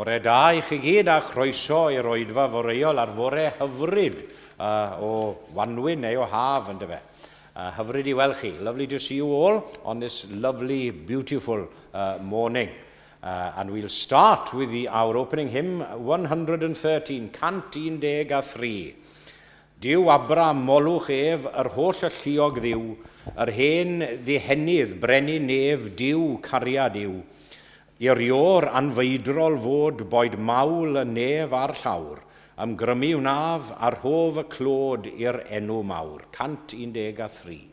Bore da i chi gyd a chroeso i'r oedfa foreuol ar fore hyfryd o wanwyn neu o haf, yndyfe. Hyfryd i weld chi. Lovely to see you all on this lovely, beautiful morning. And we'll start with the, our opening hymn 113, 113. Duw Abram, molwch ef, yr holl alluog Dduw, yr hen ddihenydd, brenin nef, Duw cariad yw. I'r iôr anfeidrol fod boed mawl y nef a'r llawr, ymgrymu wnaf, a rhof y clod i'r enw mawr. 113.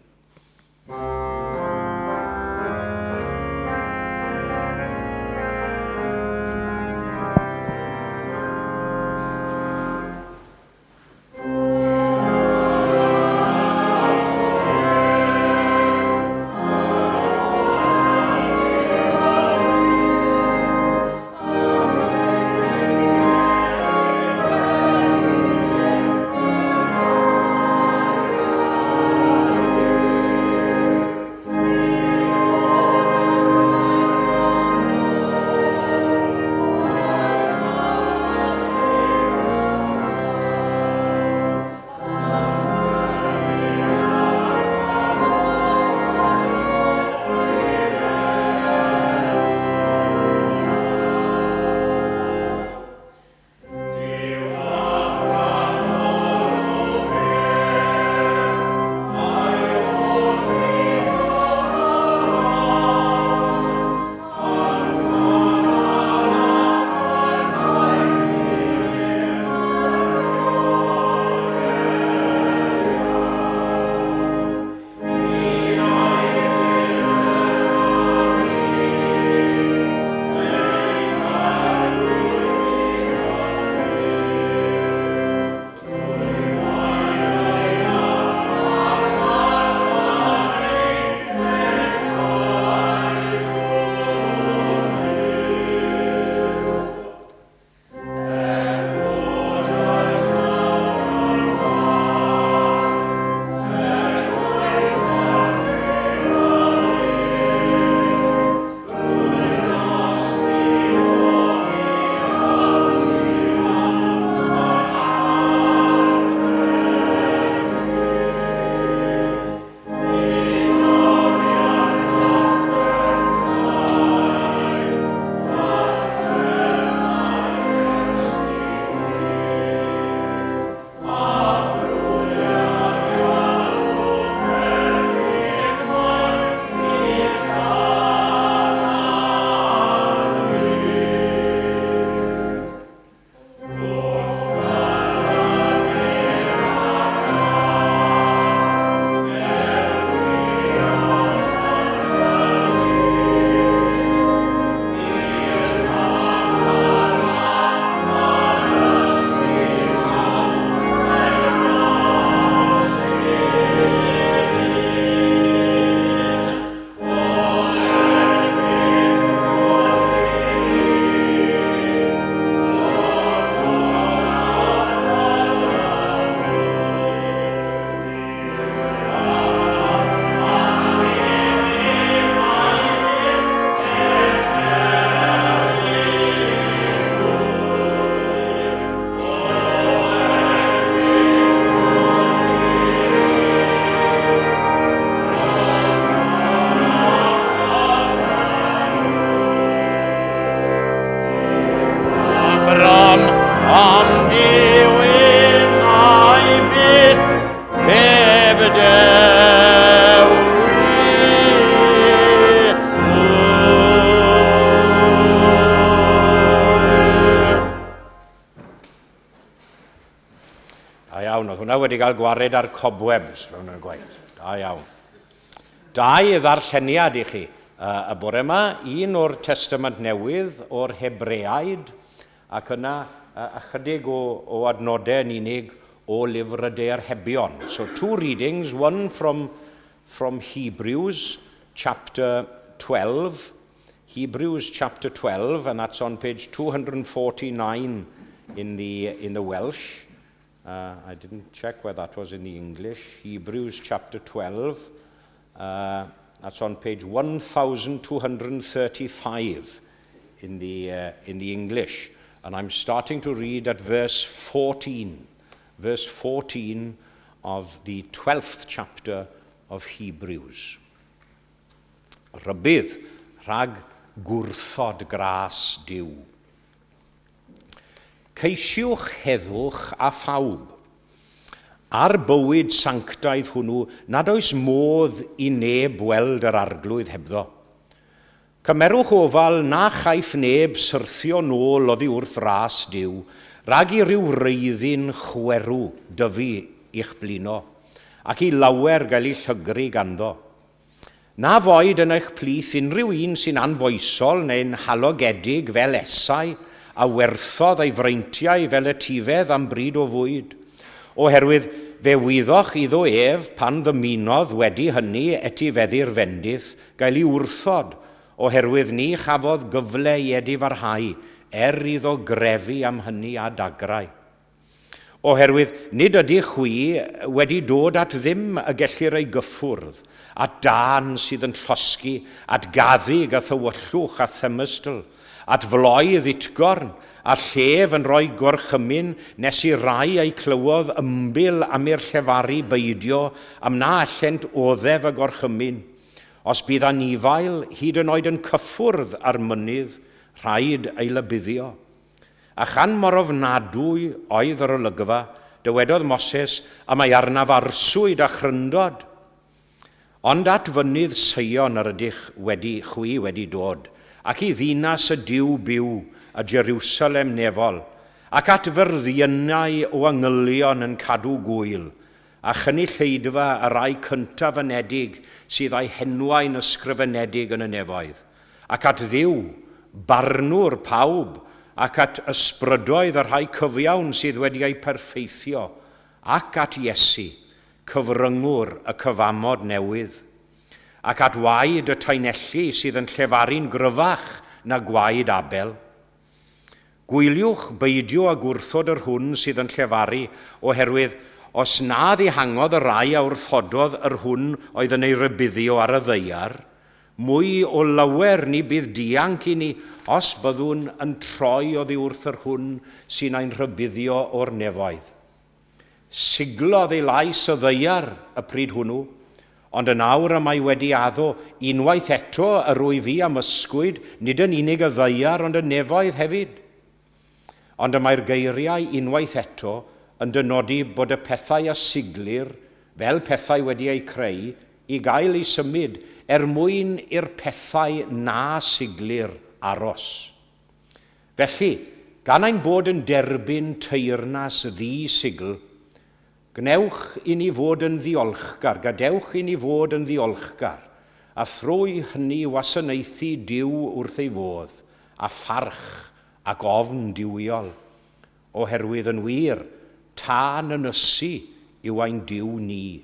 Wedi cael gwared ar cobwebs mewn yn y gwaith. Da iawn. Dau ddarlleniad i chi y bore yma, un o'r Testament Newydd, o'r Hebreaid, ac yna ychydig o, o adnodau yn unig o lyfr y Dearhebion. So two readings, one from, from Hebrews chapter 12, Hebrews chapter 12, and that's on page 249 in the, in the Welsh. I didn't check where that was in the English. Hebrews chapter 12. That's on page 1235 in the, in the English. And I'm starting to read at verse 14. Verse 14 of the 12th chapter of Hebrews. Rhybudd rhag gwrthod gras Duw. Ceisiwch heddwch a phawb, a'r bywyd sanctaidd hwnnw nad oes modd i neb weld yr Arglwydd hebddo. Cymerwch ofal na chaiff neb syrthio nôl oddi wrth ras Duw, rhag i ryw wreiddyn chwerw dyfu i'ch blino, ac i lawer gael eu llygru ganddo. Na foed yn eich plith unrhyw un sy'n anfoesol neu'n halogedig fel Esau, a werthodd ei freintiau fel etifedd am bryd o fwyd. Oherwydd fe wyddoch iddo ef, pan ddymunodd wedi hynny etifeddu'r fendith, gael ei wrthod, oherwydd ni chafodd gyfle i edifarhau, er iddo grefu am hynny â dagrau. Oherwydd nid ydych chwi wedi dod at ddim y gellir ei gyffwrdd, at dân sydd yn llosgi, at gaddug a thywyllwch a themystl, at floedd utgorn, a llef yn rhoi gorchymyn nes i rai a'i clywodd ymbil am i'r llefaru beidio, am na allent oddef y gorchymyn. Os bydd anifail hyd yn oed yn cyffwrdd â'r mynydd, rhaid ei lybuddio. A chan mor ofnadwy oedd yr olygfa, dywedodd Moses, a mae arnaf arswyd a chryndod. Ond at fynydd Seion yr ydych wedi, chwi wedi dod, ac i ddinas y Duw byw, a Jerusalem nefol, ac at fyrddiynau o angylion yn cadw gŵyl, a chynulleidfa y rhai cyntaf anedig sydd â'u henwau'n ysgrifenedig yn y nefoedd, ac at Dduw, barnwr pawb, ac at ysbrydoedd y rhai cyfiawn sydd wedi eu perffeithio, ac at Iesu, cyfryngwr y cyfamod newydd, ac at waed y taenellu sydd yn llefaru'n gryfach na gwaed Abel. Gwyliwch beidio â gwrthod yr hwn sydd yn llefaru, oherwydd os na ddihangodd y rhai a wrthododd yr hwn oedd yn ei rybuddio ar y ddaear, mwy o lawer ni bydd dianc i ni os byddwn yn troi oddi wrth yr hwn sy'n ein rhybuddio o'r nefoedd. Siglodd ei lais y ddaear y pryd hwnnw, ond yn awr y mae wedi addo unwaith eto yr wyf fi am ysgwyd, nid yn unig y ddaear ond y nefoedd hefyd. Ond y mae'r geiriau unwaith eto yn dynodi bod y pethau a siglir, fel pethau wedi eu creu, i gael eu symud er mwyn i'r pethau na siglir aros. Felly, gan ein bod yn derbyn teyrnas ddi-sigl, gwnewch i ni fod yn ddiolchgar, gadewch i ni fod yn ddiolchgar, a thrwy hynny wasanaethu Duw wrth ei fodd, a pharch ac ofn duwiol, oherwydd yn wir, tân yn ysu yw ein Duw ni.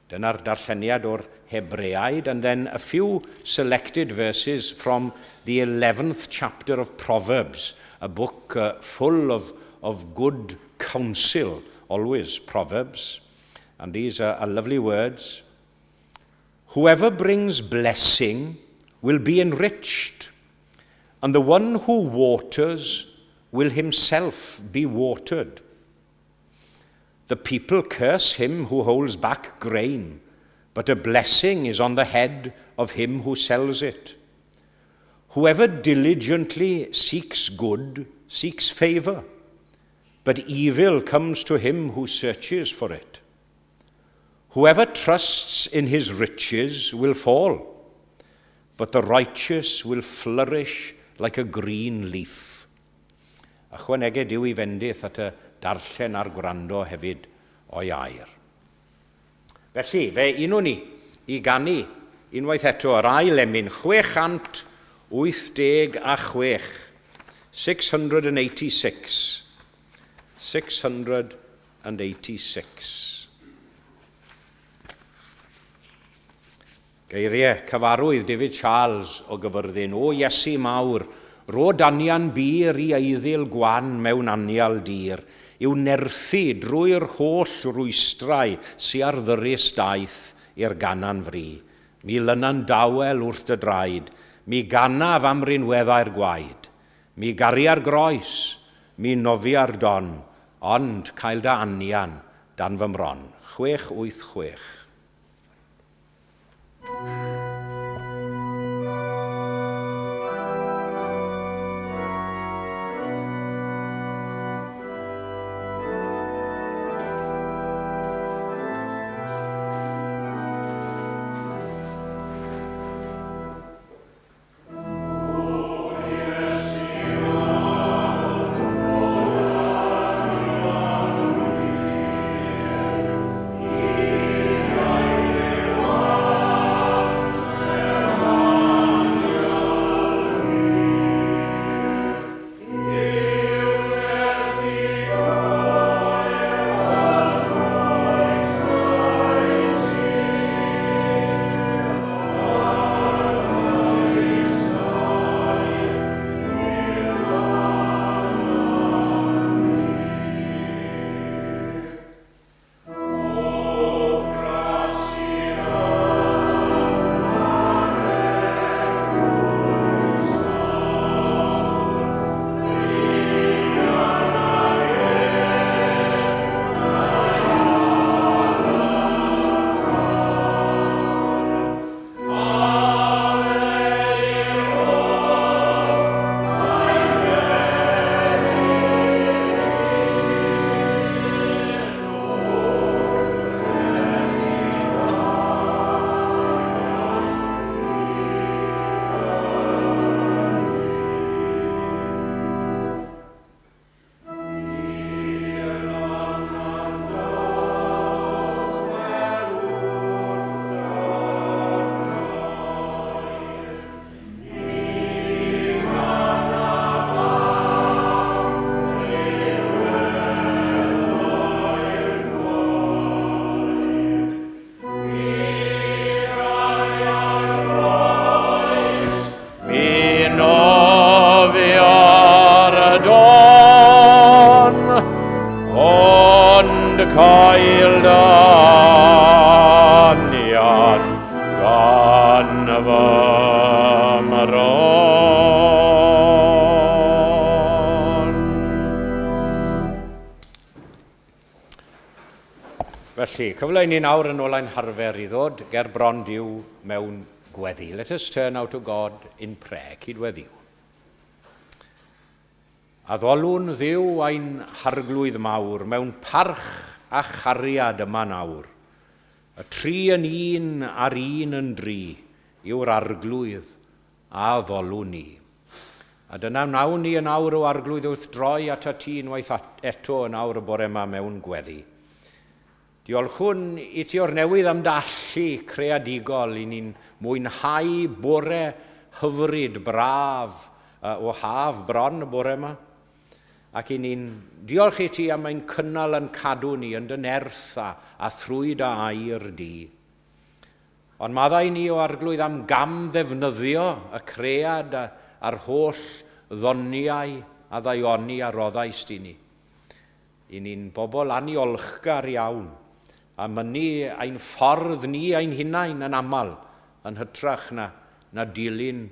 Dyna'r darlleniad o'r Hebreaid, and then a few selected verses from the 11th chapter of Proverbs, a book full of good counsel, always Proverbs. And these are lovely words. Whoever brings blessing will be enriched, and the one who waters will himself be watered. The people curse him who holds back grain, but a blessing is on the head of him who sells it. Whoever diligently seeks good seeks favor, but evil comes to him who searches for it. Whoever trusts in his riches will fall, but the righteous will flourish like a green leaf. Ychwaneged Duw ei fendith at y darllen a'r gwrando hefyd o'i air. Felly, fe unwn ni i ganu unwaith eto yr ail emyn 686. 686. 686. Geiriau cyfarwydd David Charles o Gyfyrddin. O Iesu mawr, ro danian bur i eiddil gwan mewn anial dir, i'w nerthu drwy'r holl rwystrau sy ar ddyrys daith i'r Ganan fri. Mi lyna'n dawel wrth dy draed, mi ganaf am rinweddau'r gwaed. Mi garia'r groes, mi nofia'r don, ond cael dy anian dan fy mron. 686. Felly, cyfle i ni nawr yn ôl ein harfer i ddod ger bron Duw mewn gweddi. Let us turn now to God in prayer. Cydweddiwn. Addolwn Dduw ein harglwydd mawr mewn parch a chariad yma nawr. Y tri yn un a'r un yn dri yw'r arglwydd a addolwn ni. A dyna wnawn ni yn awr o arglwydd wrth droi atat ti unwaith eto yn awr y bore yma mewn gweddi. Diolchwn i ti o'r newydd am dy allu creadigol i ni'n mwynhau bore hyfryd braf o haf bron y bore yma. Ac i ni'n diolch i ti am ein cynnal yn cadw ni yn dy nerth a, a thrwy dy air di. Ond maddau ni o arglwydd am gam ddefnyddio y cread a'r holl ddoniau a ddaioni a roddaist i ni. I ni'n bobl aniolchgar iawn, a mynnu ein ffordd ni ein hunain yn aml yn hytrach na, na dilyn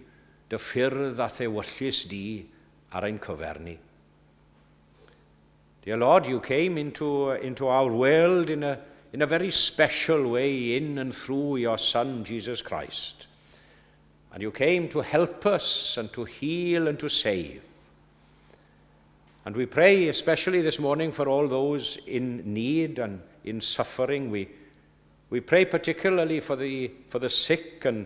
dy ffyrdd a thewyllys di ar ein cyfer ni. Dear Lord, you came into, into our world in a, in a very special way in and through your Son, Jesus Christ. And you came to help us and to heal and to save. And we pray especially this morning for all those in need and in suffering. We, we pray particularly for the, for the sick and,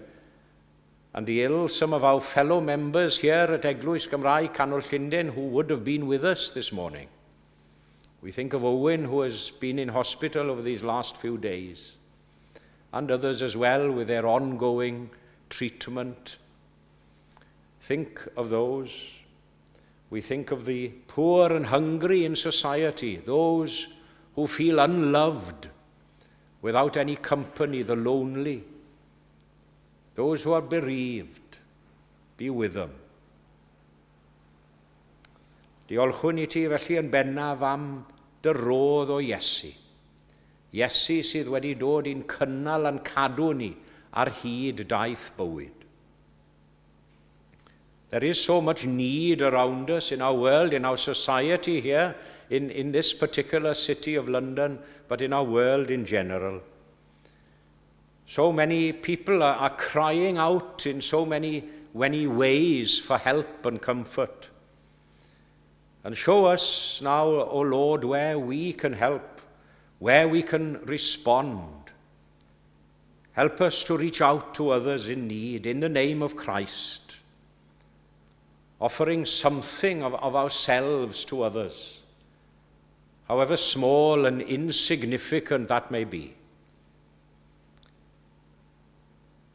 and the ill, some of our fellow members here at Eglwys Gymraeg Canol Llundain who would have been with us this morning. We think of Owen who has been in hospital over these last few days, and others as well with their ongoing treatment. Think of those. We think of the poor and hungry in society, those who feel unloved, without any company, the lonely, those who are bereaved. Be with them. Diolchwn i ti felly yn bennaf am dy rodd o Iesu. Iesu sydd wedi dod i'n cynnal a'n cadw ni ar hyd daith bywyd. There is so much need around us in our world, in our society here, in this particular city of London, but in our world in general. So many people are crying out in so many ways for help and comfort. And show us now, O Lord, where we can help, where we can respond. Help us to reach out to others in need in the name of Christ, offering something of ourselves to others, however small and insignificant that may be.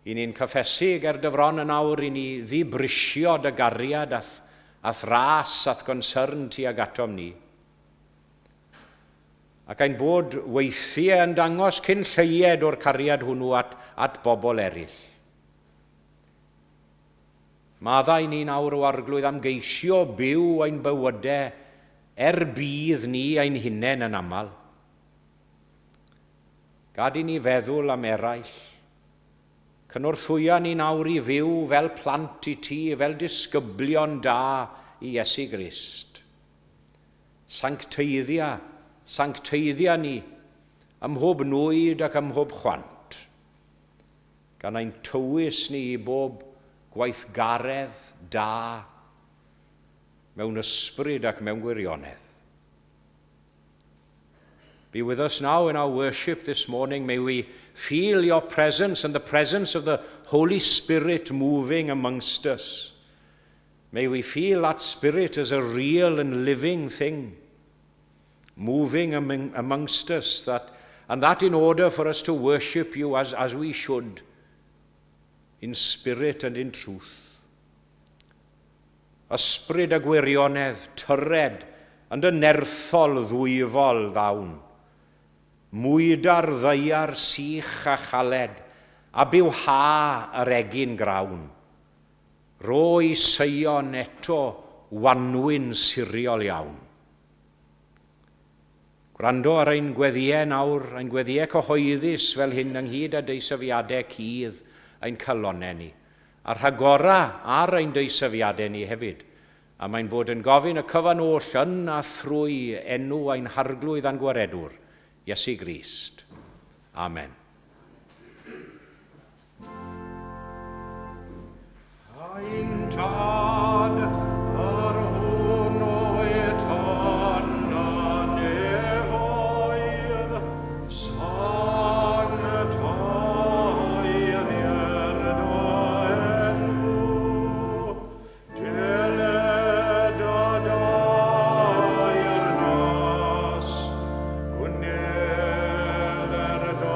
I ni'n cyffesu ger dy fron yn awr i ni ddibrisio dy gariad a'th ras a'th gonsyrn tuag atom ni. Ac ein bod weithiau yn dangos cyn lleied o'r cariad hwnnw at bobl eraill. Maddau ni'n awr o Arglwydd am geisio byw ein bywydau er budd ni ein hunain yn aml. Gad i ni feddwl am eraill. Cynorthwya ni'n awr i fyw fel plant i ti, fel disgyblion da i Iesu Grist. Sancteiddia, sancteiddia ni ym mhob nwyd ac ym mhob chwant, gan ein tywys ni i bob gweithgaredd da mewn ysbryd ac mewn gwirionedd. Be with us now in our worship this morning. May we feel your presence and the presence of the Holy Spirit moving amongst us. May we feel that Spirit as a real and living thing, moving amongst us, and that in order for us to worship you as we should, in spirit and in truth. Ysbryd a gwirionedd, tyred, yn dy nerthol ddwyfol ddawn. Mwyda'r ddaear sych a chaled, a bywha yr egin grawn. Rho i Seion eto wanwyn siriol iawn. Gwrando ar ein gweddïau nawr, ein gweddïau cyhoeddus fel hyn ynghyd â deisyfiadau cudd ein calonnau ni, a rhagora ar ein deisyfiadau ni hefyd, a mae'n bod yn gofyn y cyfan oll yn a thrwy enw ein Harglwydd a'n Gwaredwr, Iesu Grist. Amen. Ein Tad, yr hwn wyt yn y nefoedd, sancteiddier dy enw, deled dy deyrnas, gwneler dy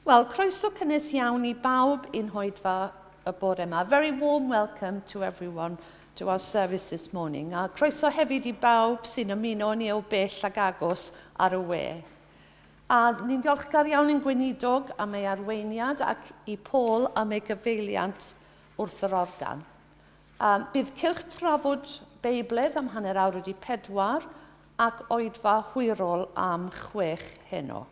Wel, croeso cynnes iawn i bawb i'n hoedfa y bore yma. Very warm welcome to everyone to our service this morning. A croeso hefyd i bawb sy'n ymuno ni o bell ag agos ar y we. A ni'n diolchgar iawn i'n gweinidog am ei arweiniad ac i Paul am ei gyfeiliant wrth yr organ. Bydd cylch trafod Beibledd am 4:30 ac oedfa hwyrol am 6 heno.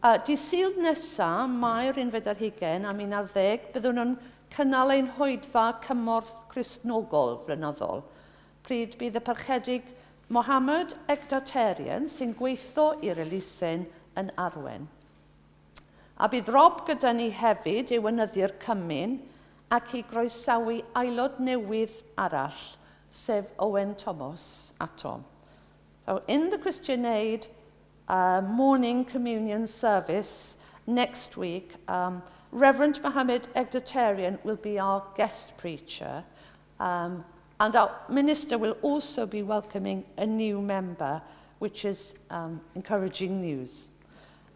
Dydd Sul nesaf, Mai'r 21 am 11, byddwn yn cynnal ein hoedfa cymorth Cristnogol flynyddol, pryd bydd y parchedig Mohammed Egdatarian, sy'n gweithio i'r elusen, yn arwen. A bydd Rob gyda ni hefyd i weinyddu'r cymun ac i groesawu aelod newydd arall, sef Owen Thomas, atom. So in the Christian Aid morning communion service next week, Reverend Mohammed Egdatarian will be our guest preacher, and our minister will also be welcoming a new member, which is encouraging news.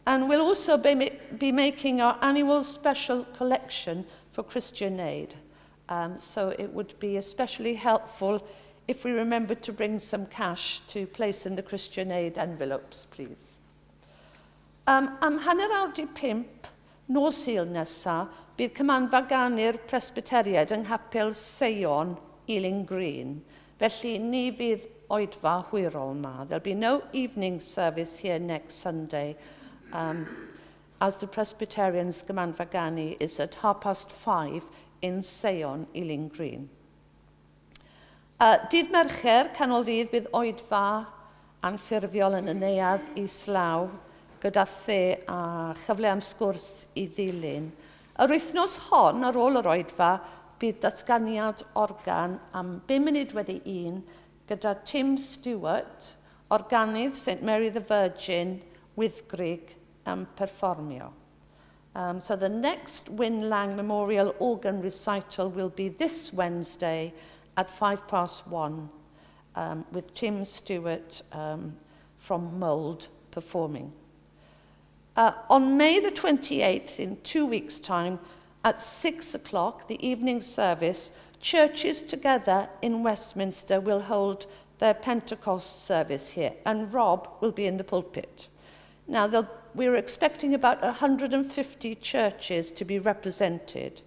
And we'll also be making our annual special collection for Christian Aid. So it would be especially helpful if we remember to bring some cash to place in the Christian Aid envelopes, please. Am 4:30 nos Sul nesa, bydd cymanfa ganu'r Presbyteriaid yng Nghapel Seion, Ealing Green. Felly ni fydd oedfa hwyrol ma. There'll be no evening service here next Sunday, as the Presbyterians Gymanfa Ganu is at 5:30 in Seion, Ealing Green. Dydd Mercher, canol ddydd, bydd oedfa anffurfiol yn y neuadd islaw gyda the a chyfle am sgwrs i ddilyn. Yr wythnos hon, ar ôl yr oedfa, bydd datganiad organ am 1:05 gyda Tim Stewart, organydd St Mary the Virgin, Wyddgrug, yn perfformio. So the next Wyn Lang Memorial Organ Recital will be this Wednesday at 1:05, with Tim Stewart from Mold performing. On May the 28th, in 2 weeks' time, at 6 o'clock, the evening service, churches together in Westminster will hold their Pentecost service here, and Rob will be in the pulpit. Now, we're expecting about 150 churches to be represented,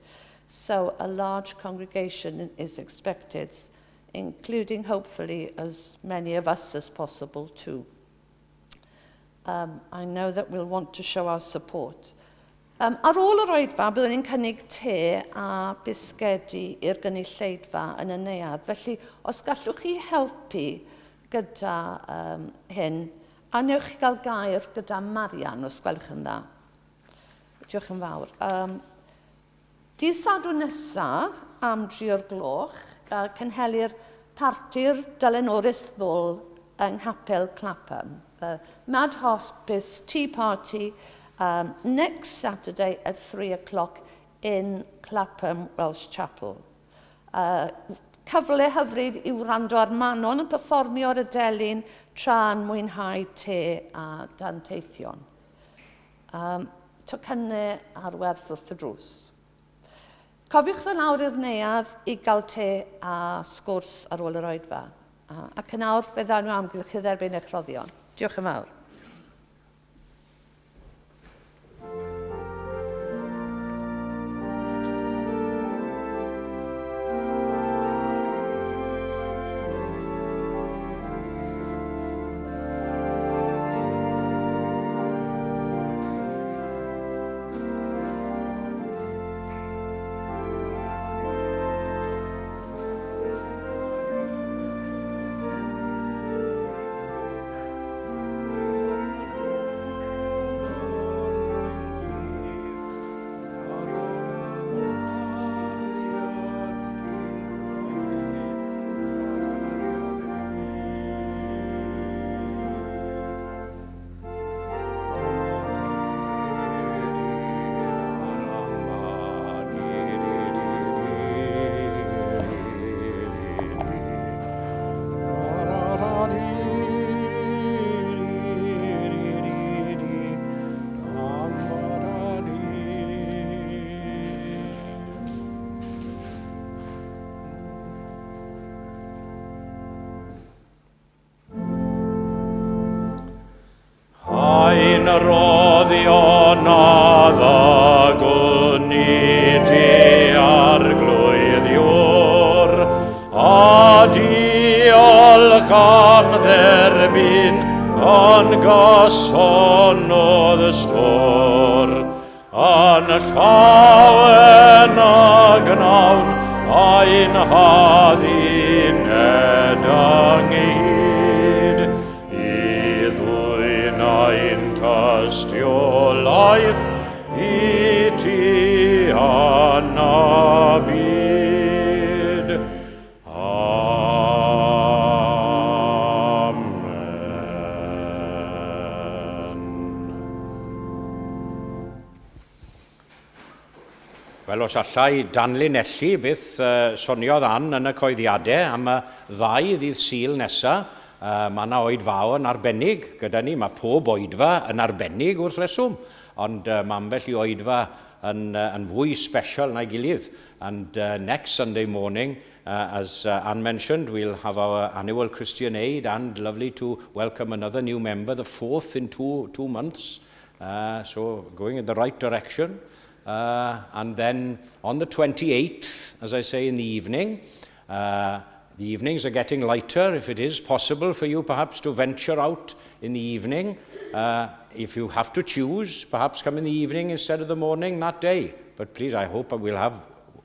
so a large congregation is expected, including, hopefully, as many of us as possible too. I know that we'll want to show our support. Ar ôl yr oedfa, byddwn ni'n cynnig te a bisgedi i'r gynulleidfa yn y neuadd. Felly, os gallwch chi helpu gyda hyn, a newch chi gael gair gyda Marian, os gwelwch yn dda. Diolch yn fawr. Dydd Sadwrn nesaf, am 3 o'r gloch, cynhelir parti'r Delynores Ddwl yng Nghapel Clapham. The Mad Hospice Tea Party next Saturday at 3 o'clock in Clapham Welsh Chapel. Cyfle hyfryd i wrando ar Manon yn perfformio ar y delyn tra'n mwynhau te a danteithion. Tocynnau ar werth wrth y drws. Cofiwch ddod lawr i'r neuadd i gael te a sgwrs ar ôl yr oedfa. Ac yn awr fe ddawn nhw amgylch i dderbyn eich rhoddion. Diolch yn fawr. Roddion a ddygwn i ti Arglwydd Iwr, a diolch am dderbyn yn gyson o ystôr. Yn llawen a gnawn ein hadduned ynghyd, i ddwyn ein tystiolaeth i ti yn y byd. Amen. Wel, os allai danlinellu beth soniodd Ann yn y coeddiadau am y ddau ddydd Sul nesaf, mae yna oedfaon arbennig gyda ni. Mae pob oedfa yn arbennig wrth reswm, ond mae ambell i oedfa yn fwy special na'i gilydd. And next Sunday morning, as Anne mentioned, we'll have our annual Christian Aid, and lovely to welcome another new member, the fourth in two months. So going in the right direction. And then on the 28th, as I say, in the evening, the evenings are getting lighter. If it is possible for you perhaps to venture out in the evening, if you have to choose, perhaps come in the evening instead of the morning that day. But please, I hope I will have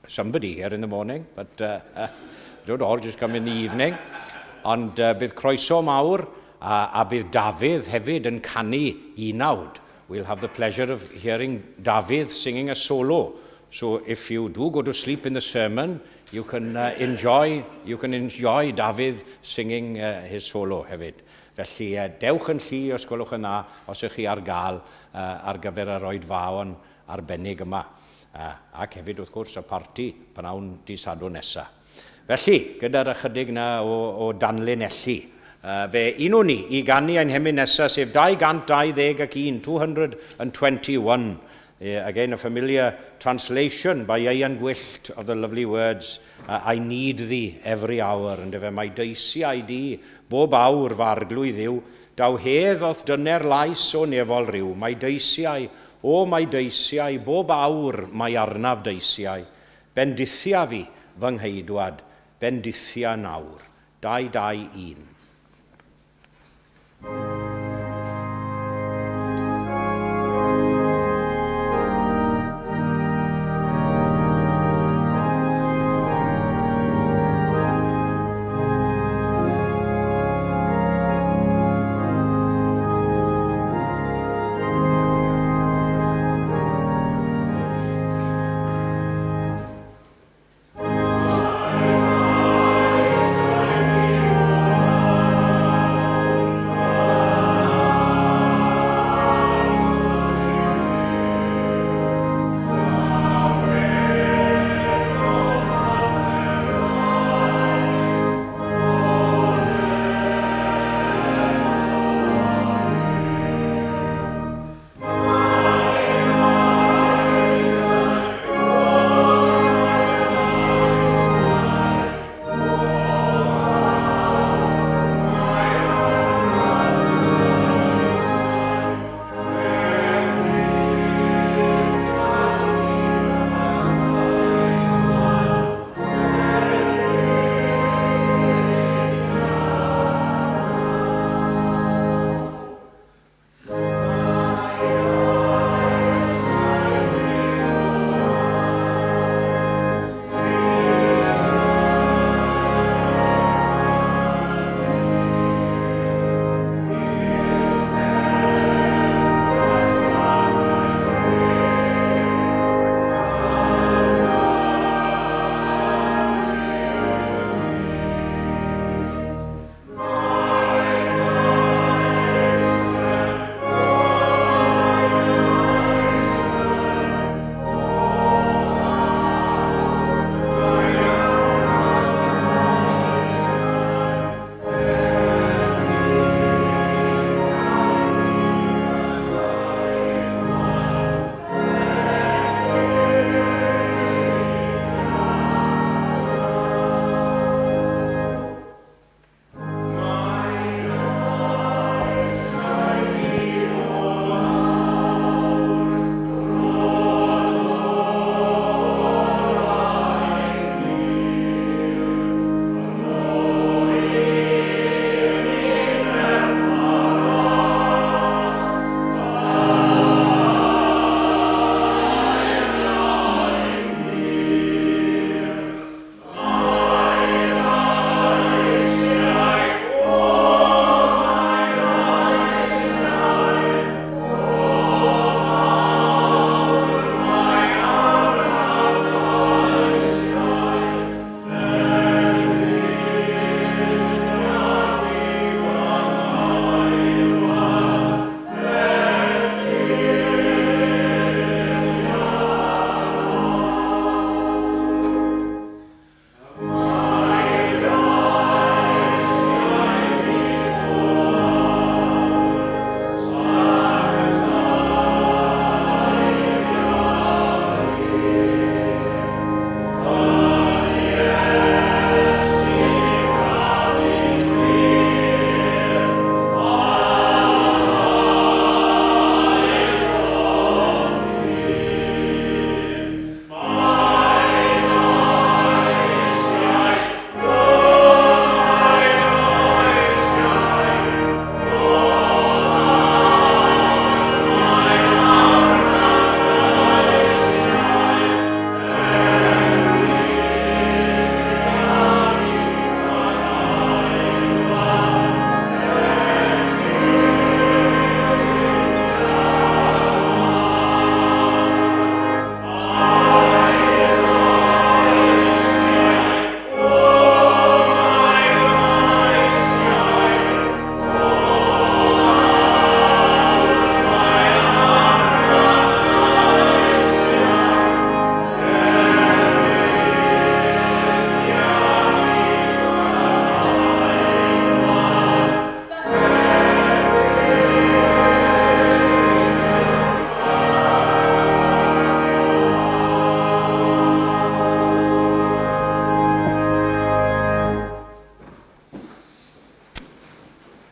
somebody here in the morning, but don't all just come in the evening. Ond bydd croeso mawr, a bydd Dafydd hefyd yn canu unawd. We'll have the pleasure of hearing Dafydd singing a solo. So if you do go to sleep in the sermon, you can enjoy Dafydd singing his solo hefyd. Felly dewch yn llu os gwelwch yn dda, os ydych chi ar gael ar gyfer yr oedfaon arbennig yma. Ac hefyd wrth gwrs y parti pnawn dydd Sadwrn nesaf. Felly, gyda'r ychydig na o danlinellu, fe unwn ni i ganu ein hemyn nesaf, sef 221, 221. Again, a familiar translation by Ieuan Gwyllt of the lovely words, "I need thee every hour." Yndyfe, mae dy eisiau di, bob awr fy Arglwydd Dduw, daw hedd o'th dyner lais o nefol ryw. Mae dy eisiau, o mae dy eisiau, bob awr mae arnaf dy eisiau. Bendithia fi fy ngheidwad, bendithia nawr. 2, 2, 1.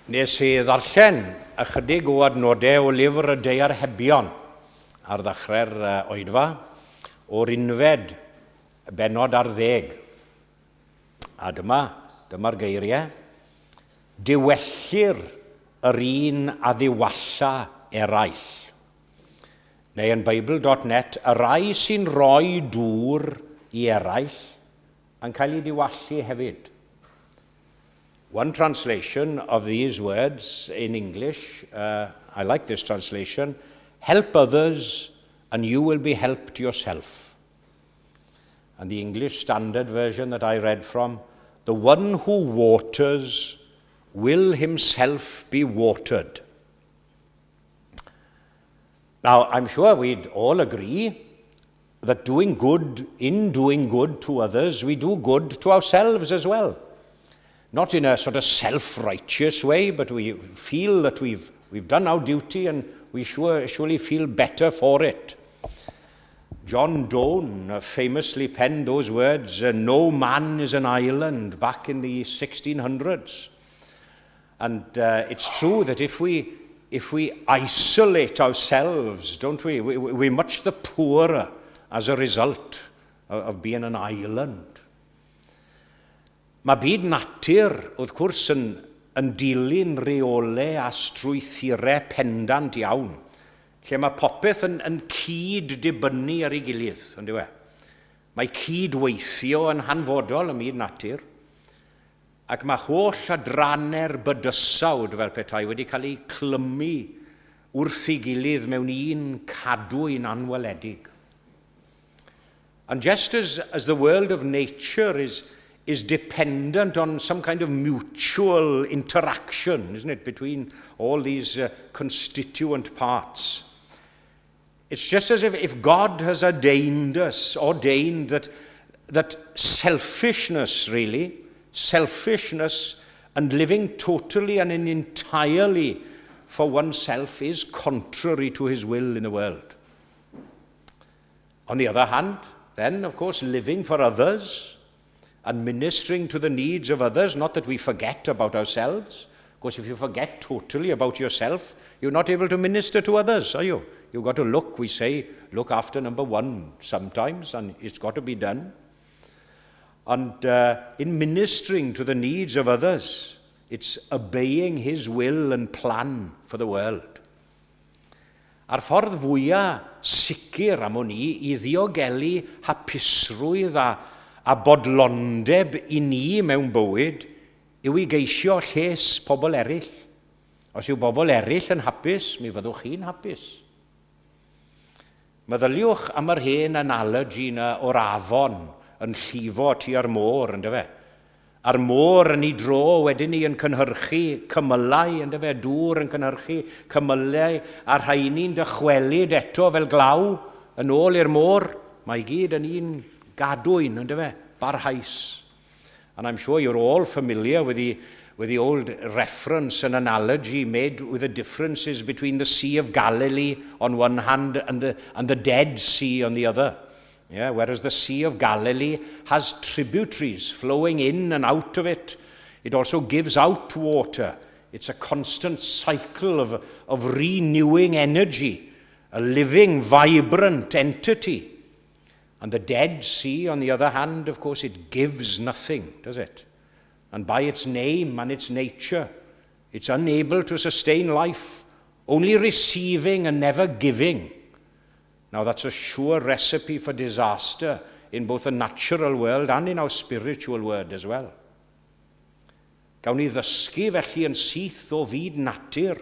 Nes i ddarllen ychydig o adnodau o lyfr y Daearhebion ar ddechrau'r oedfa, o'r unfed bennod ar ddeg. A dyma, dyma'r geiriau. Diwellir yr un a ddiwalla eraill. Neu yn Bible.net, y rai sy'n rhoi dŵr i eraill yn cael ei diwallu hefyd. One translation of these words in English, I like this translation, "Help others and you will be helped yourself." And the English Standard Version that I read from, "The one who waters will himself be watered." Now, I'm sure we'd all agree that doing good, in doing good to others, we do good to ourselves as well. Not in a sort of self-righteous way, but we feel that we've done our duty and we surely feel better for it. John Donne famously penned those words, "No man is an island," back in the 1600s. And it's true that if we isolate ourselves, don't we, we're much the poorer as a result of being an island. Mae byd natur, wrth gwrs, yn dilyn reolau a strwythurau pendant iawn, lle mae popeth yn cyd dibynnu ar ei gilydd, on'd yw e? Mae cydweithio yn hanfodol ym myd natur, ac mae holl adrannau'r bydysawd fel petai wedi cael eu clymu wrth ei gilydd mewn un cadwyn anweledig. And just as the world of nature is dependent on some kind of mutual interaction, isn't it, between all these constituent parts. It's just as if God has ordained that selfishness, really, selfishness and living totally and entirely for oneself is contrary to his will in the world. On the other hand, then, of course, living for others and ministering to the needs of others, not that we forget about ourselves. Of course, if you forget totally about yourself, you're not able to minister to others, are you? You've got to look, we say, look after number one sometimes, and it's got to be done. And in ministering to the needs of others, it's obeying his will and plan for the world. A'r ffordd fwyaf sicr am wn i i ddiogelu hapusrwydd a bodlondeb i ni mewn bywyd yw i geisio lles pobl eraill. Os yw bobl eraill yn hapus, mi fyddwch chi'n hapus. Meddyliwch am yr hen analogy 'na o'r afon yn llifo tua'r môr, on'd yfe? A'r môr yn ei dro wedyn ni yn cynhyrchu cymylau, on'd yfe, dŵr yn cynhyrchu cymylau, a'r rhaini'n dychwelyd eto fel glaw yn ôl i'r môr. Mae i gyd yn un gadwyn, on'd yfe, barhaus. And I'm sure you're all familiar with the old reference and analogy made with the differences between the Sea of Galilee on one hand and the Dead Sea on the other. Yeah, whereas the Sea of Galilee has tributaries flowing in and out of it. It also gives out water. It's a constant cycle of renewing energy, a living, vibrant entity. And the Dead Sea, on the other hand, of course, it gives nothing, does it? And by its name and its nature, it's unable to sustain life, only receiving and never giving. Now, that's a sure recipe for disaster in both the natural world and in our spiritual world as well. Gawn ni ddysgu felly yn syth o fyd natur.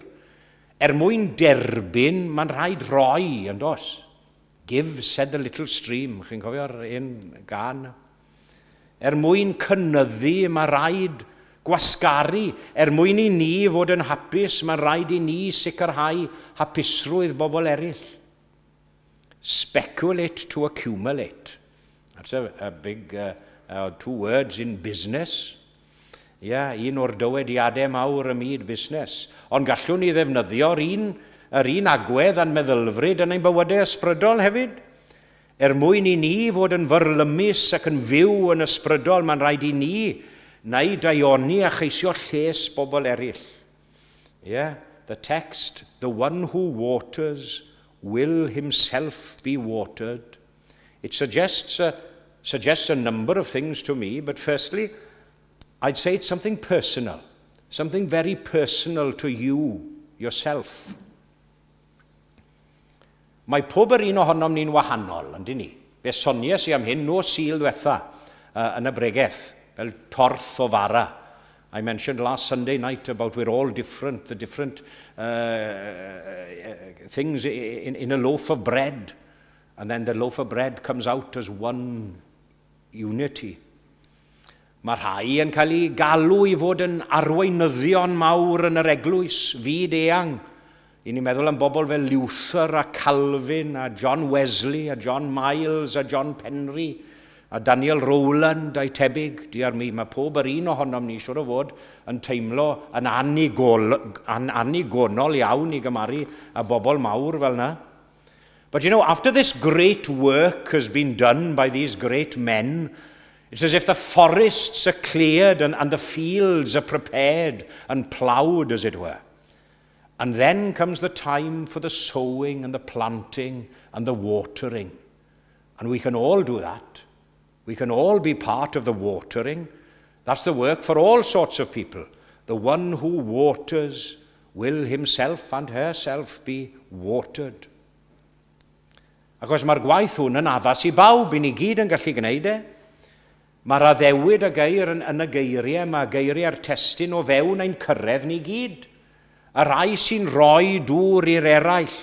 Er mwyn derbyn, mae'n rhaid rhoi, yn does? "Give," said the little stream. Chi'n cofio'r un gân? Er mwyn cynyddu, mae rhaid gwasgaru. Er mwyn i ni fod yn hapus, mae rhaid i ni sicrhau hapusrwydd bobl eraill. Speculate to accumulate. That's a big two words in business. Yeah, un o'r dywediadau mawr ym myd busnes. Ond gallwn ni ddefnyddio'r un agwedd a'n meddylfryd yn ein bywydau ysbrydol hefyd. Er mwyn i ni fod yn fyrlymus ac yn fyw yn ysbrydol, mae'n rhaid i ni wneud daioni a cheisio lles bobl eraill. Yeah, the text, "The one who waters will himself be watered." It suggests a number of things to me, but firstly, I'd say it's something personal, something very personal to you, yourself. Mae pob yr un ohonom ni'n wahanol, yndyn ni? Fe sonies i am hyn nos Sul ddiwetha yn y bregeth, fel torth o fara. I mentioned last Sunday night about we're all different, the different things in a loaf of bread. And then the loaf of bread comes out as one unity. Mae rhai yn cael ei galw i fod yn arweinyddion mawr yn yr eglwys, fyd eang. I ni'n meddwl am bobl fel Luther a Calvin a John Wesley a John Miles a John Penry a Daniel Rowland a'i tebyg. Diar mi, mae pob yr un ohonom ni siwr o fod yn teimlo yn anigol, an, annigonol iawn i gymharu â bobl mawr fel yna. But after this great work has been done by these great men, it's as if the forests are cleared and the fields are prepared and ploughed, as it were. And then comes the time for the sowing and the planting and the watering. And we can all do that. We can all be part of the watering. That's the work for all sorts of people. The one who waters will himself and herself be watered. Achos mae'r gwaith hwn yn addas i bawb, i ni gyd yn gallu gwneud e. Mae'r addewid a geir yn y geiriau, mae geiriau'r testun o fewn ein cyrraedd ni gyd. Y rhai sy'n rhoi dŵr i'r eraill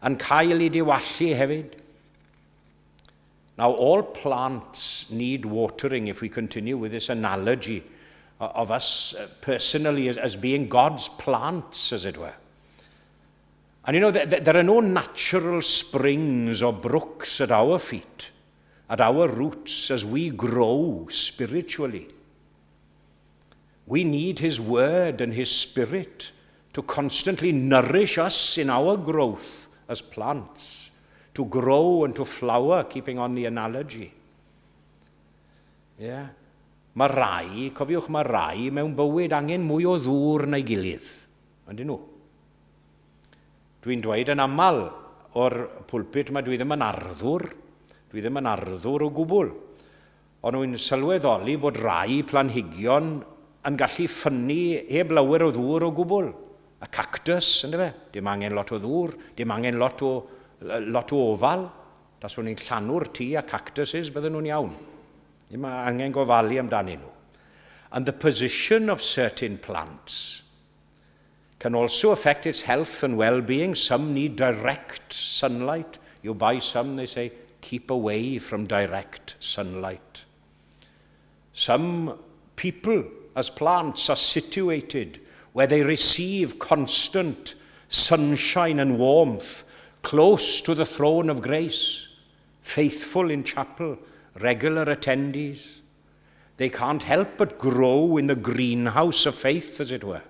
yn cael ei diwallu hefyd. Now, all plants need watering if we continue with this analogy of us personally as being God's plants, as it were. And there are no natural springs or brooks at our feet, at our roots as we grow spiritually. We need His Word and His Spirit to constantly nourish us in our growth as plants, to grow and to flower, keeping on the analogy. Yeah. Mae rai, cofiwch, mae rai mewn bywyd angen mwy o ddŵr na'i gilydd. Yndyn nhw? Dwi'n dweud yn aml o'r pulpit 'ma, dwi ddim yn arddwr. Dwi ddim yn arddwr o gwbl. Ond wy'n sylweddoli bod rai planhigion yn gallu ffynnu heb lawer o ddŵr o gwbl. Y cactus, ynddo fe? Dim angen lot o ddŵr, dim angen lot o ofal. Taswn i'n llanw'r tŷ â cactuses, bydden nhw'n iawn. Dim angen gofalu amdanyn nhw. And the position of certain plants can also affect its health and well-being. Some need direct sunlight. You buy some, they say, "Keep away from direct sunlight." Some people, as plants, are situated where they receive constant sunshine and warmth, close to the throne of grace, faithful in chapel, regular attendees. They can't help but grow in the greenhouse of faith, as it were.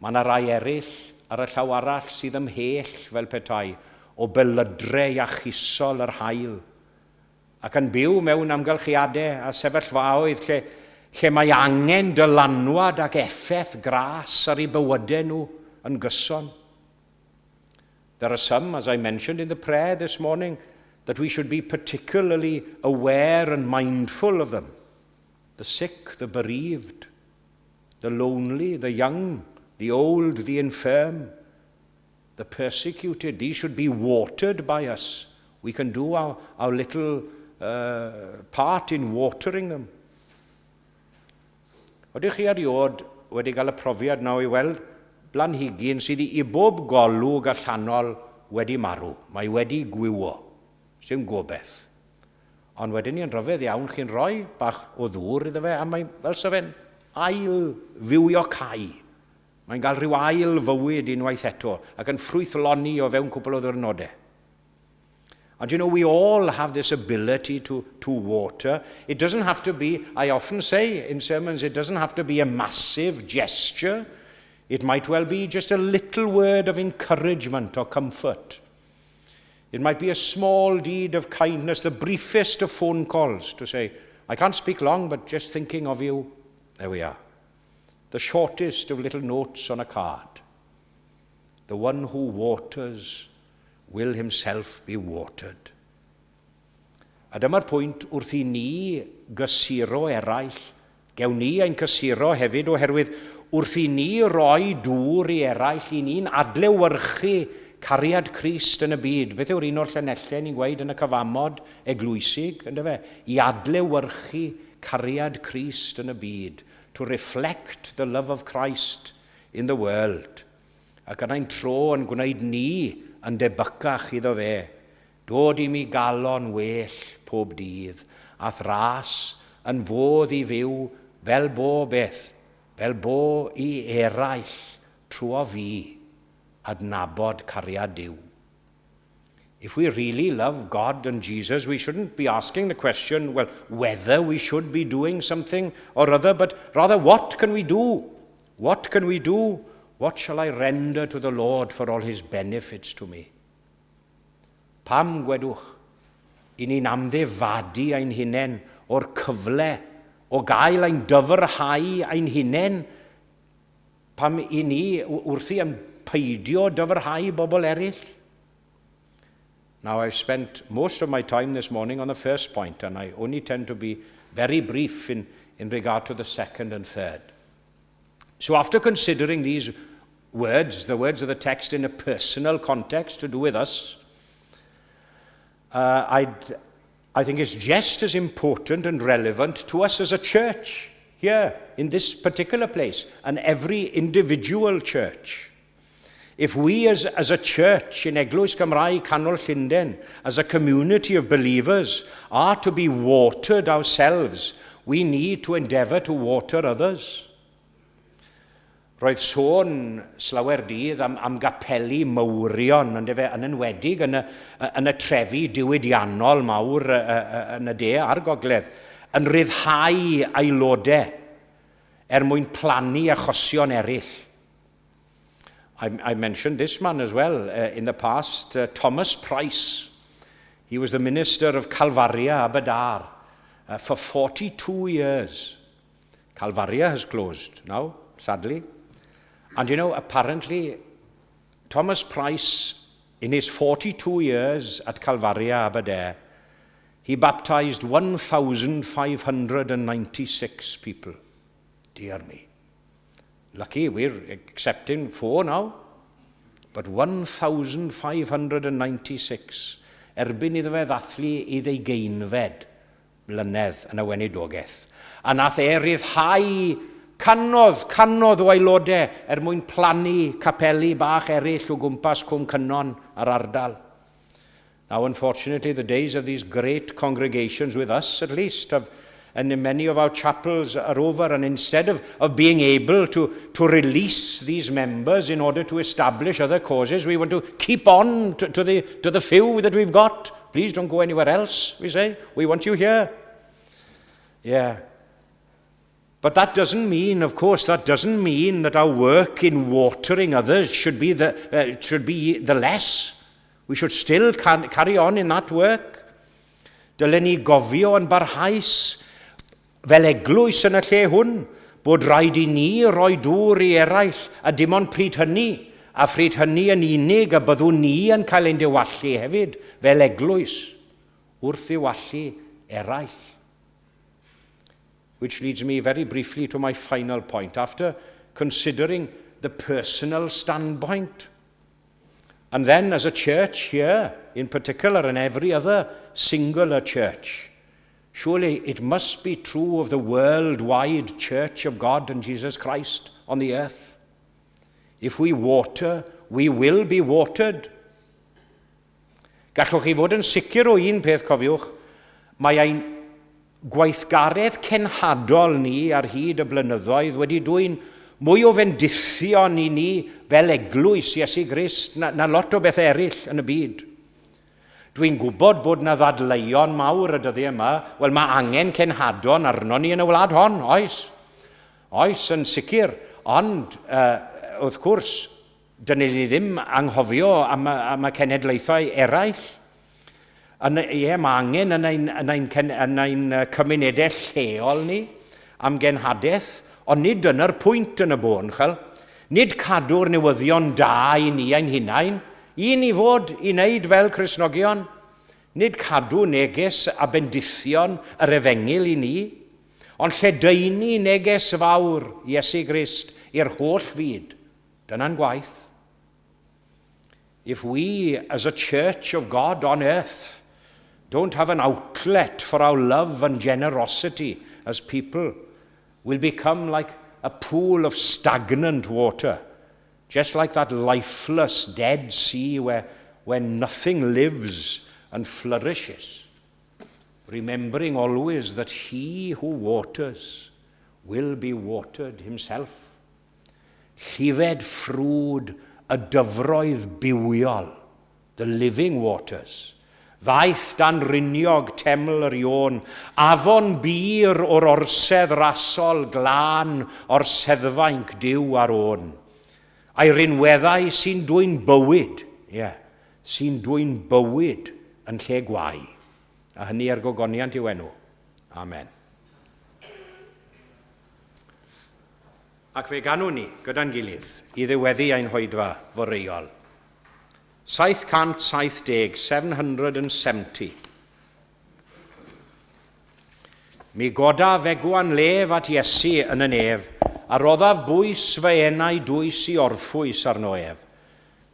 Mae yna rai eraill ar y llaw arall sydd ymhell fel petai o belydrau iachusol yr haul ac yn byw mewn amgylchiadau a sefyllfaoedd lle mae angen dylanwad ac effaith gras ar eu bywydau nhw yn gyson. There are some, as I mentioned in the prayer this morning, that we should be particularly aware and mindful of them. The sick, the bereaved, the lonely, the young, the old, the infirm, the persecuted. These should be watered by us. We can do our little part in watering them. Ydych chi erioed wedi cael y profiad nawr i weld blanhigyn sydd i bob golwg allanol wedi marw? Mae wedi gwywo. Sy'n gobeith. Ond wedyn ni'n rhyfedd iawn, chi'n rhoi bach o ddŵr iddo fe, a mae fel sa fe'n ail fywiocáu. Mae'n cael rhyw ail fywyd unwaith eto ac yn ffrwythloni o fewn cwpl o ddwrnodau. And we all have this ability to water. It doesn't have to be, I often say in sermons, it doesn't have to be a massive gesture. It might well be just a little word of encouragement or comfort. It might be a small deed of kindness, the briefest of phone calls to say, "I can't speak long, but just thinking of you." There we are. the shortest of little notes on a card. The one who waters will himself be watered. A dyma'r pwynt wrth i ni gysuro eraill, gewn ni ein cysuro hefyd oherwydd wrth i ni roi dŵr i eraill, i ni'n adlewyrchu cariad Crist yn y byd. Beth yw'r un o'r llinellau ni'n gweud yn y cyfamod eglwysig, yndyfe? I adlewyrchu cariad Crist yn y byd. To reflect the love of Christ in the world. Ac yna'n tro yn gwneud ni yn debycach iddo fe. Dod i mi galon well pob dydd, a'th ras yn fodd i fyw fel bo beth, fel bo i eraill trwy fi adnabod cariad Duw. If we really love God and Jesus, we shouldn't be asking the question, well, whether we should be doing something or other, but rather, what can we do? What can we do? What shall I render to the Lord for all his benefits to me? Pam, gwedwch, i ni'n amddifadu ein hunain o'r cyfle o gael ein dyfrhau ein hunain, pam i ni wrthi am peidio dyfrhau bobl eraill? Now, I've spent most of my time this morning on the first point, and I only tend to be very brief in regard to the second and third. So after considering these words, the words of the text in a personal context to do with us, I think it's just as important and relevant to us as a church here in this particular place and every individual church. If we as a church in Eglwys Gymraeg Canol Llundain, as a community of believers, are to be watered ourselves, we need to endeavour to water others. Roedd sôn slawer dydd am gapeli mawrion, yndyfe, yn enwedig yn y trefi diwydiannol mawr yn y de a'r gogledd, yn rhyddhau aelodau er mwyn plannu achosion eraill. I mentioned this man as well in the past, Thomas Price. He was the minister of Calfaria, Aberdare, for 42 years. Calfaria has closed now, sadly. And apparently, Thomas Price, in his 42 years at Calfaria, Aberdare, he baptized 1,596 people. Dear me. Lucky we're accepting four now. But 1,596 erbyn iddo fe ddathlu ei ddugeinfed mlynedd yn y weinidogaeth. A nath e ryddhau cannoedd, cannoedd o aelodau er mwyn plannu capeli bach eraill o gwmpas Cwm Cynon a'r ardal. Now, unfortunately, the days of these great congregations with us, at least, have, and in many of our chapels are over, and instead of being able to release these members in order to establish other causes, we want to keep on to the few that we've got. "Please don't go anywhere else," we say. "We want you here." Yeah. But that doesn't mean, of course, that doesn't mean that our work in watering others should be the less. We should still carry on in that work. Dylen ni gofio yn barhaus fel eglwys yn y lle hwn bod rhaid i ni roi dŵr i eraill a dim ond pryd hynny, a phryd hynny yn unig y byddwn ni yn cael ein diwallu hefyd fel eglwys wrth ddiwallu eraill. Which leads me very briefly to my final point. After considering the personal standpoint, and then as a church here, in particular, and every other singular church, surely it must be true of the worldwide church of God and Jesus Christ on the earth. If we water, we will be watered. Gallwch chi fod yn sicr o un peth, cofiwch, mae ein gweithgaredd cenhadol ni ar hyd y blynyddoedd wedi dwyn mwy o fendithion i ni fel eglwys Iesu Grist na lot o bethau eraill yn y byd. Dwi'n gwybod bod na ddadleuon mawr y dyddiau yma. Wel, mae angen cenhadon arno ni yn y wlad hon, oes. Oes, yn sicr. Ond, wrth gwrs, dyn ni ddim anghofio am y cenedlaethau eraill. Yn, ie, mae angen yn ein cymunedau lleol ni am genhadaeth. Ond nid dyna'r pwynt yn y bôn, chel. Nid cadw'r newyddion da i ni ein hunain, i ni fod i wneud fel Cristnogion. Nid cadw neges a bendithion yr efengyl i ni, ond lledaenu neges fawr Iesu Grist i'r holl fyd. Dyna'n gwaith. If we, as a church of God on earth, don't have an outlet for our love and generosity as people, we'll become like a pool of stagnant water, just like that lifeless dead sea where nothing lives and flourishes. Remembering always that he who waters will be watered himself. Llifed ffrwd y dyfroedd bywiol, the living waters. Ddaeth dan riniog teml yr Ion, afon bur o'r orsedd rasol glân o'r seddfainc Duw ar ôn. A'i rinweddau sy'n dwyn bywyd, ie, sy'n dwyn bywyd yn lle gwae. A hynny er gogoniant i'w enw. Amen. Ac fe ganwn ni gyda'n gilydd i ddiweddu ein hoedfa foreuol. 770, 770. Mi godaf egwan lef at Iesu yn y nef, a roddaf bwys fy enau dwys i orffwys arno ef.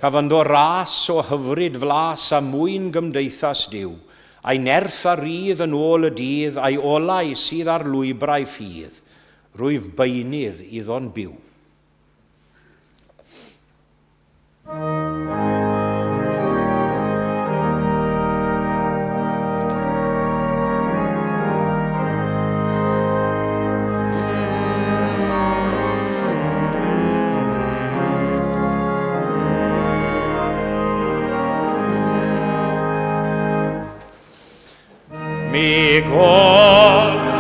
Caf ynddo ras o hyfryd flas a mwyn gymdeithas Duw, a'i nerth a rydd yn ôl y dydd, a'i olau sydd ar lwybrau ffydd, rwyf beunydd iddo'n byw. Mi godaf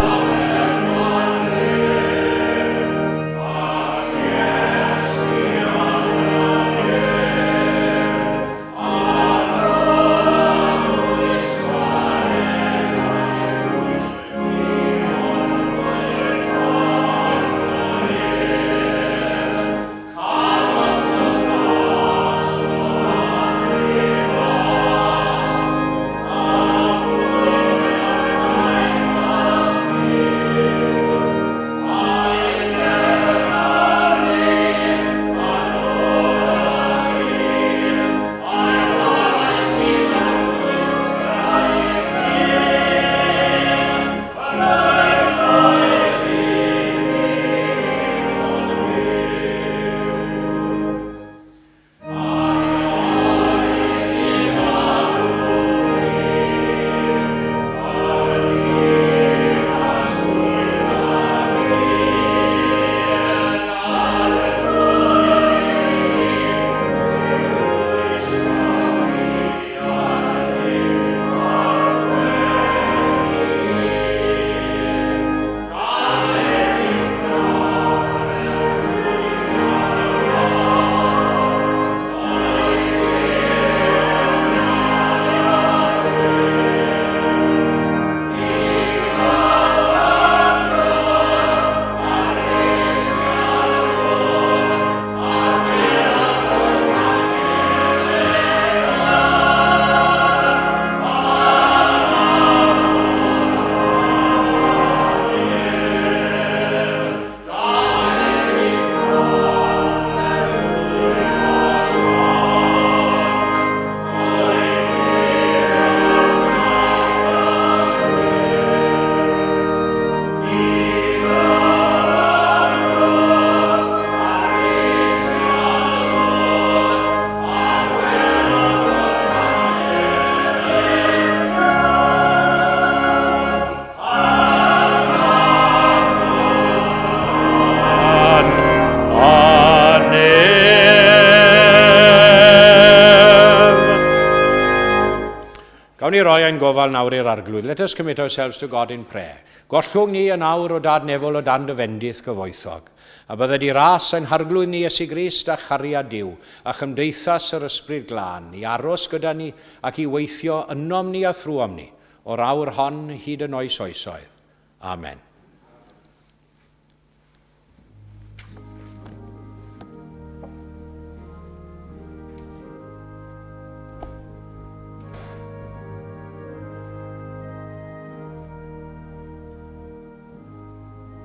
Gawn ni roi ein gofal nawr i'r Arglwydd. Let us commit ourselves to God in prayer. Gollwng ni yn awr o dad nefol o dan dy fendith gyfoethog. A bydde di ras ein harglwydd ni Iesu Grist a chariad Duw, a chymdeithas yr Ysbryd Glân, i aros gyda ni ac i weithio ynom ni a thrwom ni, o'r awr hon hyd yn oes oesoedd. Amen.